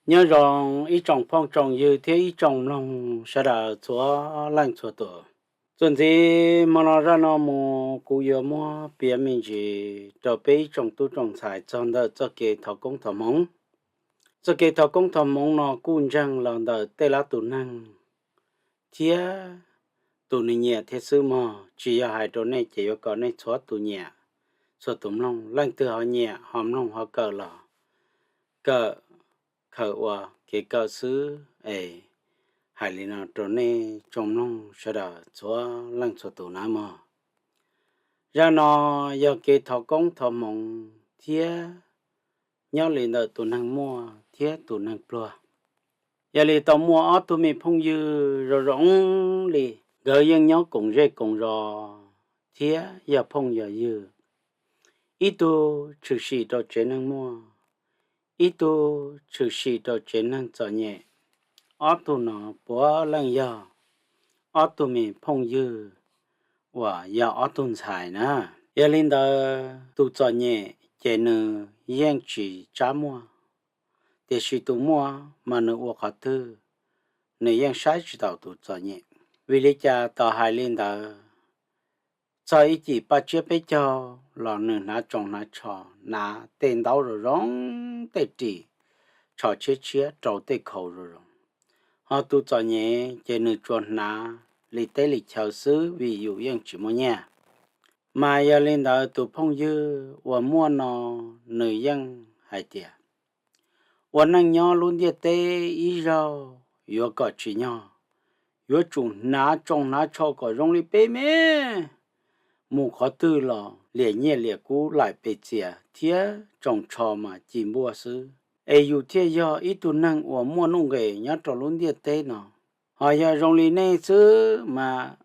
Nyob zoo ib tsoom phooj tsoom ywg thiab ib tsoom mloog sawv daws txhua leej txhua tus. Txuas ntxiv hmo no zaj no mus kuv yuav muab piav me ntsis rau peb ib tsoom tub tsoom ntxhais txog ntawm txoj kev thov koob thov hmoov. Txoj kev thov koob thov hmoov no kuj ntseeg los ntawm tej lab tus neeg thiab tus nws nyiam thiab xwb mog. Tsis yog hais rau nej ces yuav kom nej txhua tus nyiam, txhua tus mloog. Leej twg ho nyiam ho mloog ho kawm los kawm, khaws ua kev kawm xwb es hais li no rau nej tsoom mloog sawv daws txhua leej txhua tus nawb mog. Zaj no yog kev thov koob thov hmoov thiab nyob li ntawm tus neeg muaj thiab tus neeg pluag. Yog li tau muaj ob tug me phooj ywg zoo zoo li, nkawd yeej nyob koom zej koom zos thiab yog phooj yog ywg. Ib tug tshwm sim rau tsev neeg muaj, ib tug tshwm sim rau tsev neeg txom nyem. Ob tug no puav leej yog ob tug me phooj ywg uas yog ob tug ntxhais na. Yog li ntawd tus txom nyem ces nws yeej tsis tsab muaj, tiam sis tus muaj mas nws ua qhov twg nws yeej saib tsis taus tus txom nyem. Vim li cas tau hais li ntawd? Txog ib cim paj tsiab peb caug los nws hnav tsoos hnav tsho, hnav tej ntaub zoo zoo, tej ris tsho tshiab tshiab rau tej khau zoo zoo. Ho tus txom nyem ces nws tsuas hnav li teb li chaw xwb vim yus yeej tsis muaj nyiaj. Mas yog li ntawd tus phooj ywg uas muaj no nws yeej hais tias ua neej nyob lub ntiaj teb ib zaug yuav kom tsim nyog yuav tsum hnav tsoos hnav tsho kom zoo li peb me, mus qhov twg los liam nyiaj liam kub laim pes txias thiab tsoos tsho mas ci npuaj xwb es yus thiaj yog ib tug neeg uas muaj nuj nqes nyob rau lub ntiaj teb no. Ho yog zoo li nej xwb mas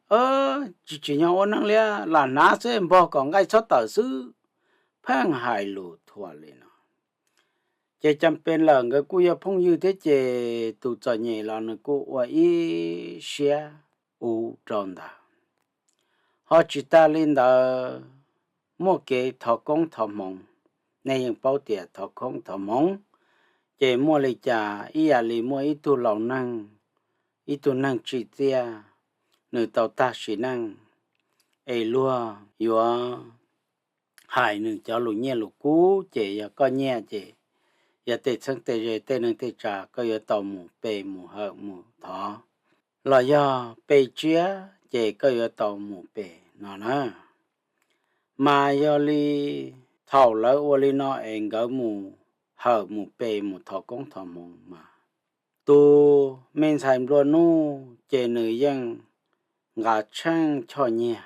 tsis tsim nyog ua neej li, lam hnav xwb npog kom nqaij txhob tawm xwb, pheej hais lus thuam li no. Ces cas pes lawm nkawd kuj yog phooj ywg thiab ces tus txom nyem los nws kuj ua ib siab ua rau ntawd. Ho tsis tas li ntawd, muaj kev thov koob thov hmoov, nej yeej paub tias thov koob thov hmoov ces muaj li cas ib yam li muaj ib tug laus neeg, ib tug neeg tsim txiaj, nws tau tag sim neej es luag yuav hais nws cov lus nyiaj lus kub ces yog koj nyiam ces yog tej txheeb tej ze tej neeg tej tsav koj yuav tau mus pe mus hawm mus thov, los yog pe tsiab ces koj yuav tau mus pe no na. Mas yog li thaum lawv ua li no es nkawd mus hawm mus pe mus thov koob thov hmoov mas tus me ntxhais nplua nuj ces nws yeej nqa tsheej choj nyiaj,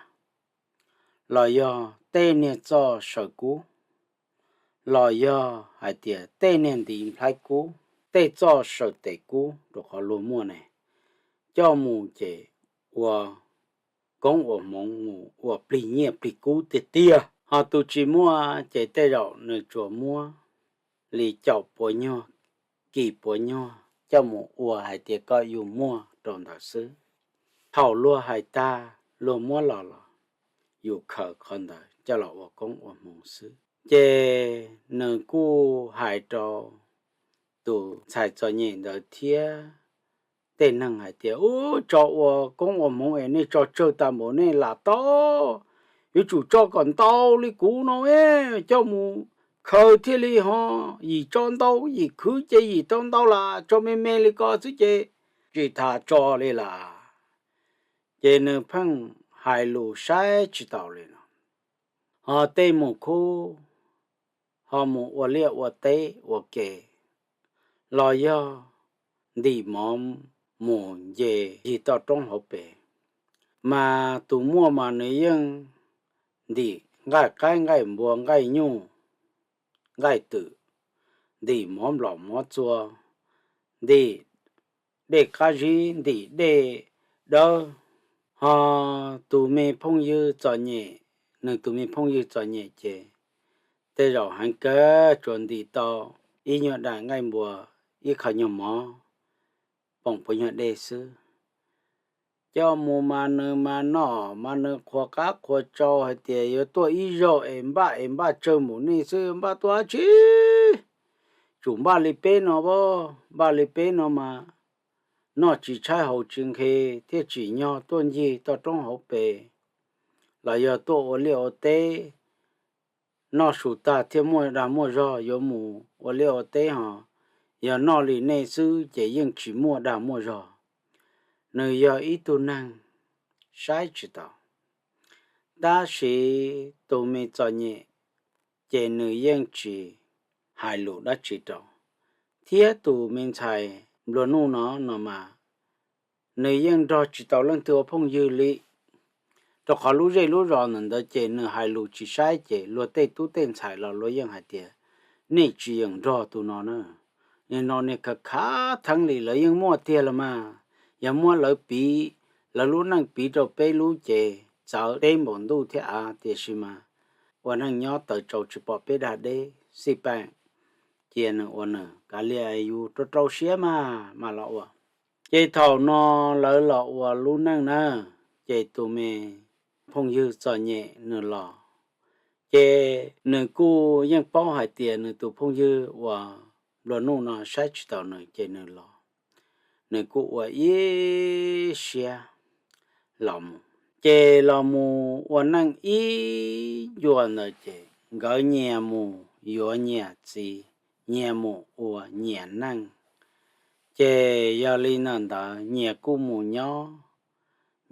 los yog tej niag txoj saw kub, los yog hais tias tej niag ntiv nplhaib kub, tej txoj saw tes kub rau qhov luag muaj ne, coj mus ces ua koob ua hmoov mus ua plig nyiaj plig kub tiag tiag. Ho tus tsis muaj ces tej zaum nws tsuas muab li caum puas nyuag, kis puas nyuag coj mus ua hais tias kom yus muaj rau ntawd xwb. Thaum luag hais tag luag muab los los yus khaws qhov ntawd coj los ua koob ua hmoov xwb. Ces nws kuj hais rau tus ntxhais txom nyem ntawd thiab tej neeg hais tias, ub, tso ua koob ua hmoov es nej tso tsawg tas npaum nej lam tau, yuav tsum tso kom ntau li kuv no, coj mus khaws thiaj li ho yim tso ntau, yim khwv ces yim tau ntau las, tso me me li ko xwb ces tsis tas tso li las. Ces nws pheej hais lus saib tsis taus li no. Ho tej mus khub, ho mus ua liaj ua teb ua ke, los yog ntim mov mus nce yig toj roob hauv pes, mas tus muaj mas nws yeej ntim nqaij qaib nqaij npua nqaij nyuj nqaij twm, ntim mov nplaum mov txua, ntim dej qab zib ntim dej dawb. Ho tus me phooj ywg txom nyem, nws tus me phooj ywg txom nyem ces tej zaum heev kawg tsuas ntim tau ib nyuag daim nqaij npua, ib qho nyuag mov, poom puas nyuag dej xwb. Coj mus mas nws mas noj mas nws qhuas qab qhuas tsau hais tias yuav tuaj ib zaug es npaj es npaj tsawg npaum nej xwb, npaj tuaj dab tsi? tsum npaj li peb no as, npaj li peb no mas noj tsis tshaib haus tsis nqhis thiaj tsim nyog tuaj ncig toj roob hauv pes, los yog tuaj ua liaj ua teb, noj su tag thiaj muaj dag muaj zog yuav mus ua liaj ua teb ho, yog noj li nej xwb ces yeej tsis muaj dag muaj zog. Nws yog ib tug neeg saib tsis taus, tab sis tus me txom nyem ces nws yeej tsis hais lus dab tsi rau, thiab tus me ntxhais nplua nuj no no mas nws yeej nrog tsis tau leej twg ua phooj ywg li, rau qhov lub zej lub zos ntawm ntawd ces nws hais lus tsis saib ces luag tej tub tej ntxhais los luag yeej hais tias nej tsis yeem nrog tus no na, nim no niag khav khav theeb li, lawv yeej muaj tiag los mas, yog muab lawv piv, lawv lub neej piv rau peb lub ces txawv teb npaum ntuj thiab av, tiam sis mas ua neej nyob taws tsaus tsis pom peb dag deb xij peem, cia nws ua nws kav liam yus rau rau siab mas mas los ua. Ces thaum no lawv los ua lub neej na, ces tus me phooj ywg txom nyem nws los, ces nws kuj yeej paub hais tias nws tus phooj ywg uas nplua nuj no saib tsis taus nws ces nws los, nws kuj ua ib siab los mus. Ces los mus ua neej ib ncua ntawd ces nkawd nyias mus yuav nyias txiv, nyias mus ua nyias neej. Ces yog li no ntawd nyias kuj mus nyob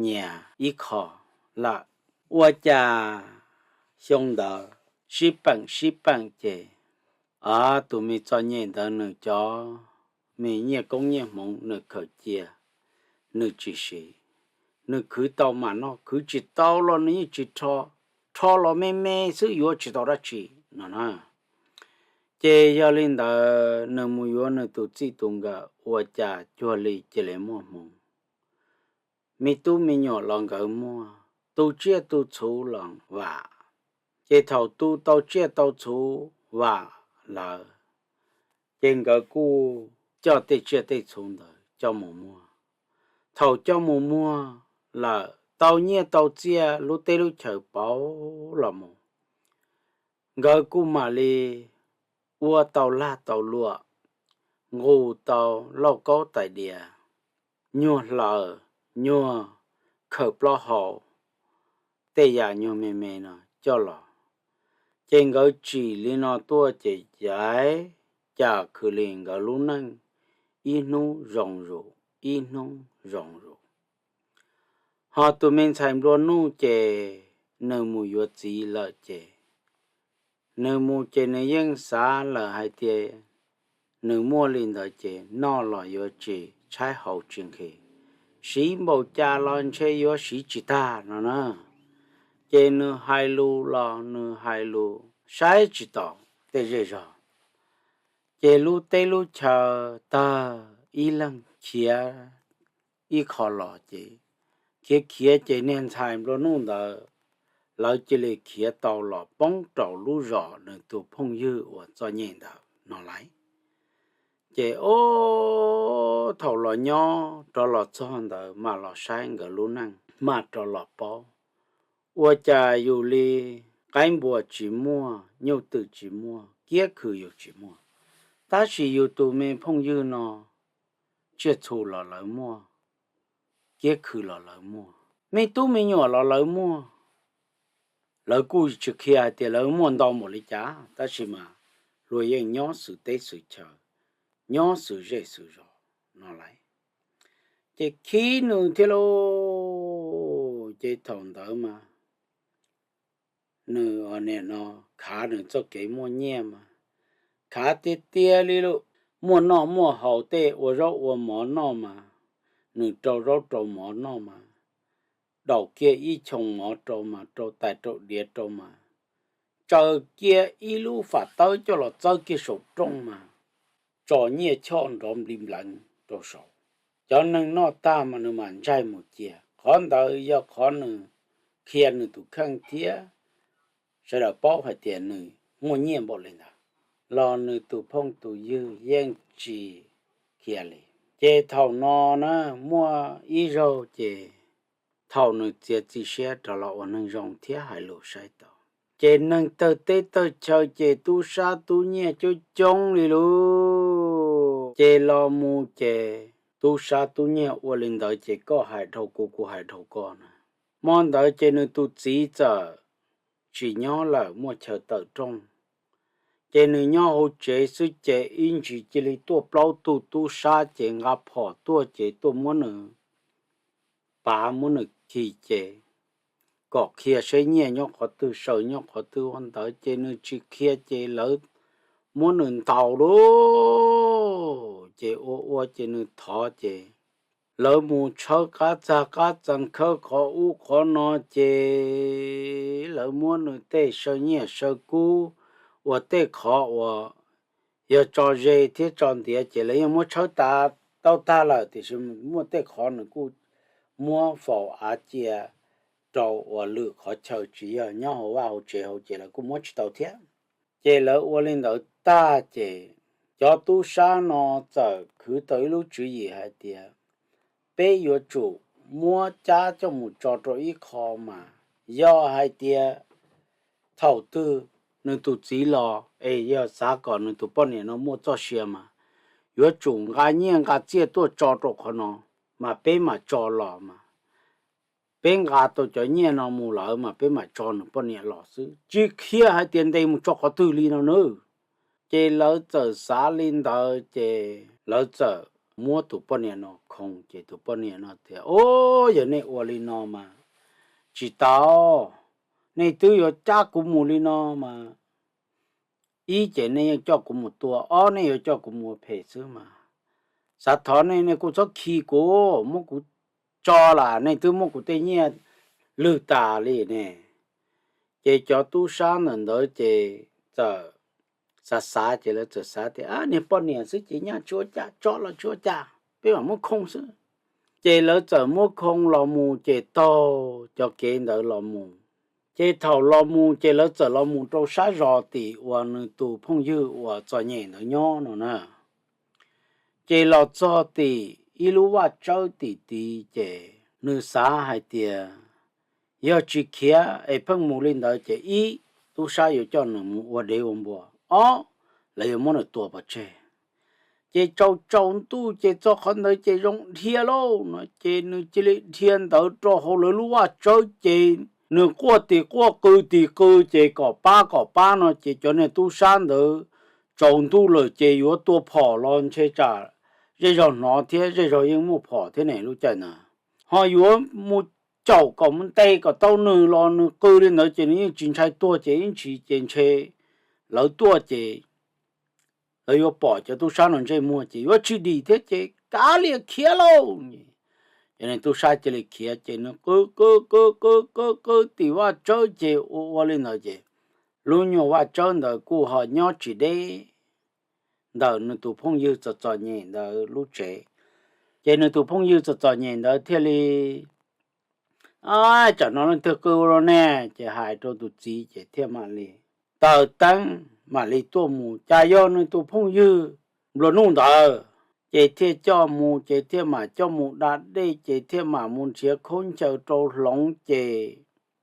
nyias ib qho lawm. Ua cas xyoo ntawd sib peem sib peem ces, a, tus me txom nyem ntawd nws cov me nyiaj koob nyiaj hmoov nws khaws cia, nws tsis siv, nws khwv tau mas noj, khwv tsis tau los nws yeej tsis rho, rho los me me xwb yuav tsis tau dab tsi no na. Ces yog li ntawd nws mus yuav nws tus txij tus nkawm ua cas cuag li cia li muaj hmoov. Me tub me nyuam los nkawd muaj, tu tsiaj tu txhuv los vam. Ces thaum tu tau tsiaj tau txhuv vam lawm, ces nkawd kuj coj tej tsiaj tej txhuv ntawd coj mus muag. Thaum coj mus muag lawm tau nyiaj tau txiaj lub teb lub chaws pauv los mus, nkawd kuj mam li ua tau lag tau luam, nqus tau lauj kaub tais diav, nyuag hlaws, nyuag khaws plaub hau, tej yam nyuag me me no coj los. Ces nkawd tsim li no tuaj ces yaiv cas khwv li nkawd lub neej ib hnub zoo zus ib hnub zoo zus. Ho tus me ntxhais nplua nuj ces nws mus yuav txiv lawm ces nws mus ces nws yeej xav lawm hais tias nws muaj li ntawd ces noj los yuav tsis tshaib haus tsis nqhis, siv npaum cas los ntshe yuav siv tsis tag no na. Ces nws hais lus los nws hais lus saib tsis taus tej zej zog. Ces lub teb lub chaw tag ib leeg khiav ib qho los ces khiav khiav ces niag ntxhais nplua nuj ntawd lawv cia li khiav tau los poob rau lub zos nws tus phooj ywg uas txom nyem ntawd no lauj. Ces ob thaum los nyob rov los txog ntawd mam los saib nkawd lub neej mam rov los paub. Ua cas yus li qaib npua tsis muaj, nyuj twm tsis muaj, kiab khw yus tsis muaj, tab sis yus tus me phooj ywg no tsiaj txhu los lawv muaj, kiab khw los lawv muaj, me tub me nyuam los lawv muaj. Lawv kuj tsis qhia hais tias lawv muaj ntau npaum li cas, tab sis mas luag yeej nyob xwm teb xwm chaw, nyob xwm zej xwm zos no lauj. Ces khib nws thiab lauj. Ces thaum ntawd mas nws nim no khav nws txoj kev muaj nyiaj mas khav tiag tiag li lauj. Muaj noj muaj haus tej ua zaub ua mov noj mas nws rau zaub rau mov noj mas daus kiag ib choo mov rau mas rau tais rau diav rau mas tsaws kiag ib lub fam tawb coj los txawb kiag saum rooj mas tso nyiaj choj nrov npli npleev rau saud. Cov neeg noj tag mas nws mam ntsaig mus cia. Qhov ntawd yog qhov nws qhia nws tus kheej thiab sawv daws paub hais tias nws muaj nyiaj npaum li ntawd, los nws tus phooj tus ywg yeej tsis qhia li. Ces thaum no na, muaj ib zaug ces thaum nws txiav txim siab rov los ua neeg zoo thiab hais lus saib taus, Ces neeg tawg teb tawg chaw ces tub sab tub nyiag coob coob li lub. Ces los mus ces tub sab tub nyiag ua li ntawd ces koj hais dhau kuv, kuv hais dhau koj na. Hmo ntawd ces nws tus txiv txawm tsis nyob lawm, muaj chaw tawm rooj. Ces nws nyob hauv tsev xwb ces ib ntsis cia li tuaj plaub tug tub sab ces nqa phom tuaj ces tuaj muab nws pav, muab nws khi ces kom qhia seb nyiaj nyob qhov twg, saw nyob qhov twg. Ua ntawd ces nws tsis qhia ces lawv muab nws ntaus lawm. Ces ua ua ces nws thov ces lawv mus tshawb qab txag qab txag khawb qhov ub qhov no ces lawv muab nws tej saw nyiaj saw kub uas tej qhov uas yog tso ze thiab tso ntiav ces lawv yeej muab tshawb tas tau tag lawm, tiam sis muaj tej qhov nws kuj muab faus av cia rau uas lwm qhov chaw tsis yog nyob hauv vaj hauv tsev hauv ces lawv kuj muab tsis tau thiab. Ces lawv ua li ntawd tag ces cov tub sab no txawm khwv tau ib lub tswv yim hais tias peb yuav tsum muab cab coj mus tso rau ib qho mas yog hais tias thaum twg nws tus txiv los es yog xav kom nws tus poj niam no muaj txoj sia mas yuav tsum nqa nyiaj nqa txiaj tuaj tso rau qhov no, mas peb mam tso los mas peb nqa tau cov nyiaj no mus lawm mas peb mam tso nws poj niam los xwb, tsis qhia hais tias ntes mus tso qhov twg li no nawb. Ces lawv txawm xav li ntawd ces lawv txawm muab tus poj niam no khoo ces tus poj niam no tias, Au, yog nej ua li no mas tsis tau, nej twb yuav cab kuv mus li no mas ib ces nej yeej coj kuv mus tua, ob nej yuav coj kuv mus ua phem xwb mas xav thov nej, nej kuj txhob khi kuv, muab kuv tso los nej twb muab kuv tej nyiaj lwg tas li ne. Ces cov tub sab ntawm ntawd ces txawm xav xav ces lawv txawm xav tias, Niag poj niam xwb ces nyaj tsis ua cas, tso los tsis ua cas, peb mam muab khoo xwb. Ces lawv txawm muab khoo los mus ces taug cov kev ntawd los mus. Ces thaum los mus ces lawv txawm los mus rau sab zos tim uas nws tus phooj ywg uas txom nyem ntawd nyob no na. Ces los txog tim ib lub vaj tsawb tim tid ces nws xav hais tias yog tsis khiav es pheej mus li ntawd ces ib, tub sab yuav coj nws mus ua dev ua npua, ob, lawv yuav muab nws tua pov tseg. Ces tsaus tsaus ntuj ces txog qhov ntawd ces zoo dhia lauj no ces nws cia li dhia ntawd rau hauv lawv lub vaj tsawb ces nws quaj tim quaj qw tim qw ces kom pab kom pab no ces cov niag tub sab ntawd tsaus ntuj lawm ces yuav tua phom los ntshe tsam zej zog hnov thiab, zej zog yeej muaj phom thiab ne lub caij ntawd, ho yuav mus caum kom mus ntes kom tau nws los nws qw li ntawd ces nws yeej tsis ntshai tuag ces ib ntsis ces ntshe lawv tuaj ces lawv yuav pom cov tub sab no ntsej muag ces yuav tsis dim thiab ces kav liam khiav lauj. Ces nws tub sab cia li khiav ces nws qw qw qw qw qw qw tim vaj tsawb ces ua ua li ntawd ces lub nyuag vaj tsawb ntawd kuj ho nyob tsis deb ntawm nws tus phooj ywg txom txom nyem ntawd lub tsev. Ces nws tus phooj ywg txom txom nyem ntawd thiaj li, Ab, tsam no leej twg qw ua luaj ne? Ces hais rau tus txiv ces thiaj mam li taws teeb mam li tuaj mus. Cas yog nws tus phooj ywg nplua nuj ntawd, ces thiaj coj mus, ces thiaj mam coj mus da dej, ces thiaj mam mus nrhiav khaub ncaws rau hloov, ces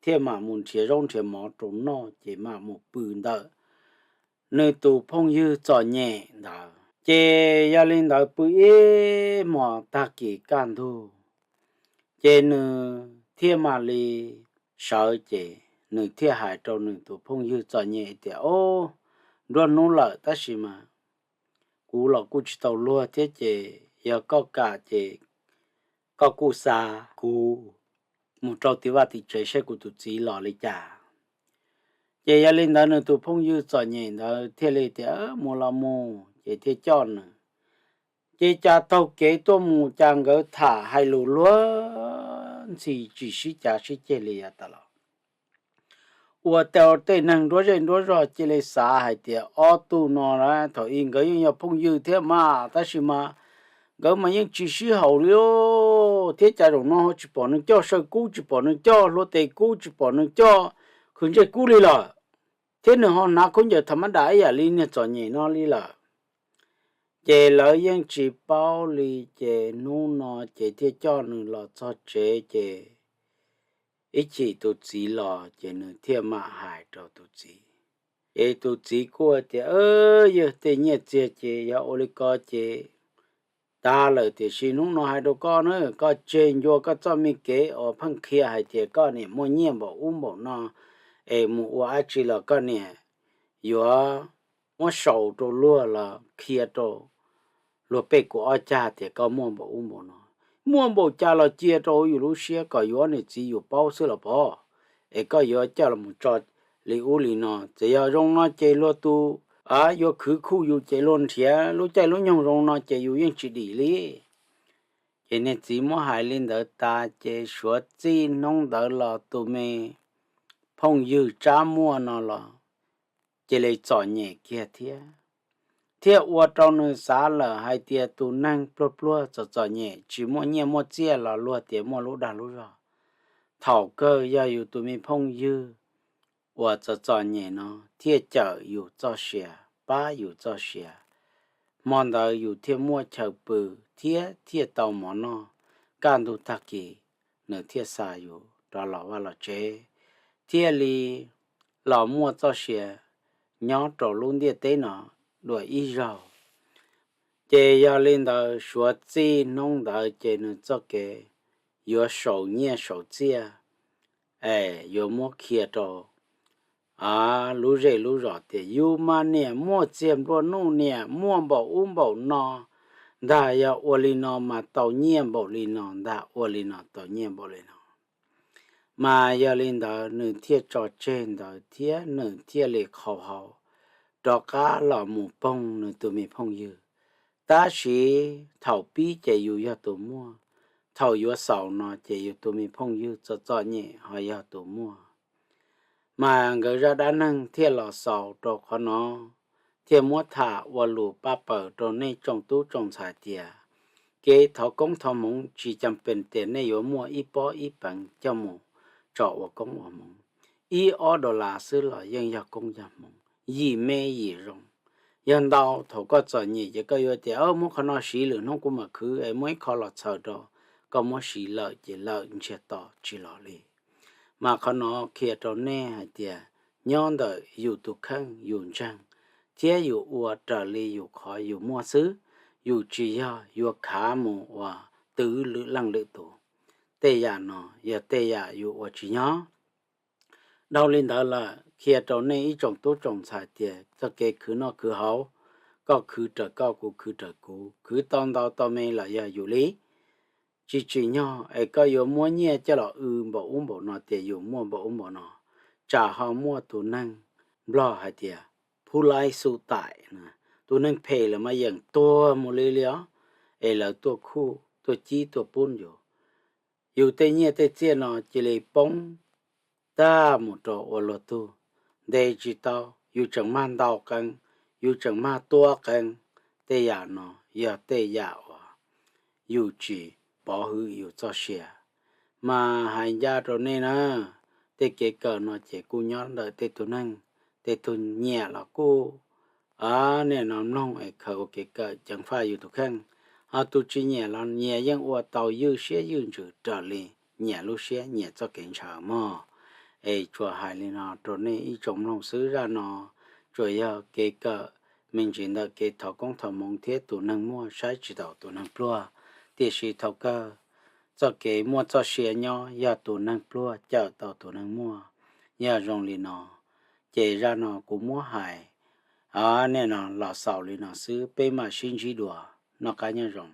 thiaj mam mus nrhiav zaub nrhiav mov rau noj, ces mam mus pw ntawm nws tus phooj ywg txom nyem ntawd. Ces yog li ntawd pw ib hmos tag kis kaj ntug, ces nws thiaj mam li sawv, ces nws thiaj hais rau nws tus phooj ywg txom nyem tias, Ob, nruab hnub lawm tab sis mas kuv los kuj tsis tau luag thiab, ces yog koj kam ces koj kuj xa kuv mus rau tim vaj tim tsev seb kuv tus txiv los li cas. Ces yog li ntawd nws tus phooj ywg txom nyem ntawd thiaj li tias, Mus los mus, ces thiaj coj nws. Ces cas taug kev tuaj mus cas nkawd tham hais lus luag ntxhi tsis sib cav sib ceg li yav tas los. Ua tau tej neeg nruab zej nruab zog cia li xav hais tias ob tug no na thaum ub nkawd yeej yog phooj ywg thiab mas, tab sis mas nkawd mas yeej tsis sib haum li os, thiab cas zaum no ho tsis pom nws coj saw kub, tsis pom nws coj hlua tes kub, tsis pom nws coj qhwv ntsej kub li lawm, thiab nws ho hnav khaub ncaws tham mab dam ib yam li niag txom nyem no li lawm. Ces lawv yeej tsis paub li, ces hnub no ces thiaj coj nws los txog tsev, ces ib chim tus txiv los ces nws thiaj mam hais rau tus txiv. Ces tus txiv kuj tias, Yog tej nyiaj txiag ces yog ua li ko ces tas lawm, tiam sis hnub no hais rau koj na, koj tseg ncua koj txoj me kev uas pheej qhia hais tias koj niam muaj nyiaj npaum ub npaum no, es mus ua dab tsi los koj niam yuav muab sau rau luag los qhia rau luag pej kuv ob cag tias koj muaj npaum ub npaum no. Muaj npaum cas los cia rau hauv yus lub siab, kom yus ob niam txiv yus paub xwb los pov. Es koj yuav coj los tso li ub li no, txawm yog zoo no ces luag tus yuav khwv khuj yus ces luag nrhiav lub caij lub nyoog zoo no ces yus yeej tsis dim li. Ces niag txiv muab hais li ntawd tas ces suav txij hnub ntawd los tus me phooj ywg Tsab Muaj no los cia li txom nyem kiag thiab, thiaj ua rau nws xav lawm hais tias tus neeg pluag pluag txom txom nyem tsis muaj nyiaj muaj txiaj los luag tias muaj lub dag lub zog. Thaum kawg yog yus tus me phooj ywg uas txom txom nyem no thiaj cawm yus txoj sia, pab yus txoj sia, hmo ntawd yus thiaj muaj chaw pw thiab thiaj tau mov noj. Kaj ntug tag kis nws thiaj xa yus rov los vaj los tsev, thiaj li los muaj txoj sia nyob rau lub ntiaj teb no dua ib zaug. Ces yog li ntawd suav txij hnub ntawd ces nws txoj kev yuav sau nyiaj sau txiaj es yuav muab qhia rau lub zej lub zos tias yus mas niam muaj txiag nplua nuj, niam muaj npaum ub npaum no, ntag yog ua li no mas tau nyiaj npaum li no, ntag ua li no tau nyiaj npaum li no. Mas yog li ntawd nws thiaj tso tseg ntawd thiab nws thiaj li qhau hau rov qab los mus poog nws tus me phooj ywg. Tab sis thaum pib ces yus yog tus muaj, thaum yuav xaus no ces yus tus me phooj ywg txom txom nyem ho yog tus muaj. Mas nkawd zaj dab neeg thiaj los xaus rau qhov no, thiaj muab tham ua lus pab pawg rau nej tsoom tub tsoom ntxhais tias kev thov koob thov hmoov tsis cam pes tias nej yuav muaj ib pob ib peev coj mus tso ua koob ua hmoov. Ib ob dollar xwb los yeej yog koob yog hmoov, yim me yim zoo. Yog ntau thaum koj txom nyem ces koj yuav tias muab qhov no siv lwm hnub kuv mam khwv es muab ib qho los txhaws rau, koj muab siv lawm ces lawm ntsiag to tsis los li. Mas qhov no qhia rau nej hais tias nyob ntawm yus tus kheej yus ntseeg thiab yus ua raws li yus qhov yus muaj xwb, yus tsis yog yuav khav mus ua twv lwm leej lwm tus. Tej yam no yog tej yam yus ua tsis nyob. Dhau li ntawd lawm qhia rau nej ib tsoom tub tsoom ntxhais tias txoj kev khwv noj khwv haus, koj khwv raws koj kuv khwv raws kuv, khwv tau ntau tau me los yog yus li. Tsis tsim nyog es koj yuav muab nyiaj coj los w npaum ub npaum no tias yus muaj npaum ub npaum no. Tsam ho muaj tus neeg Nplog hais tias phub laib xu taim, tus neeg phem lawm mas yeem tuag mus li li os, es lawv tuaj khuj tuaj cib tuaj pub yus. Yus tej nyiaj tej txiaj no cia li poob tag mus rau ua luag tug, ntes tsis tau, yus tseem mag ntaus qee, yus tseem mag tua qee. Tej yam no yog tej yam uas yus tsis pov hwm yus txoj sia. Mas hais ncaj rau nej na, tej kev kawm no ces kuj nyob ntawm tej tug neeg, tej tug nyiam los kuj nim no mloog es khaws ua kev kawm ceev faj yus tus kheej. Ho tus tsis nyiam los nyias yeej ua tau ywj siab ywj ntsws raws li nyias lub siab nyias txoj kev ntshaw mog. Es tsuas hais li no rau nej ib tsoom mloog xwb, zaj no tsuas yog kev kawm me ntsis ntawm kev thov koob thov hmoov thiab tus neeg muaj saib tsis taus tus neeg pluag. Tiam sis thaum kawg txoj kev muaj txoj sia nyob yog tus neeg pluag cawm tau tus neeg muaj. Yog zoo li no, ces zaj no kuv muab hais nim no los xaus li no xwb, peb mam sib ntsib dua, noj qab nyob zoo.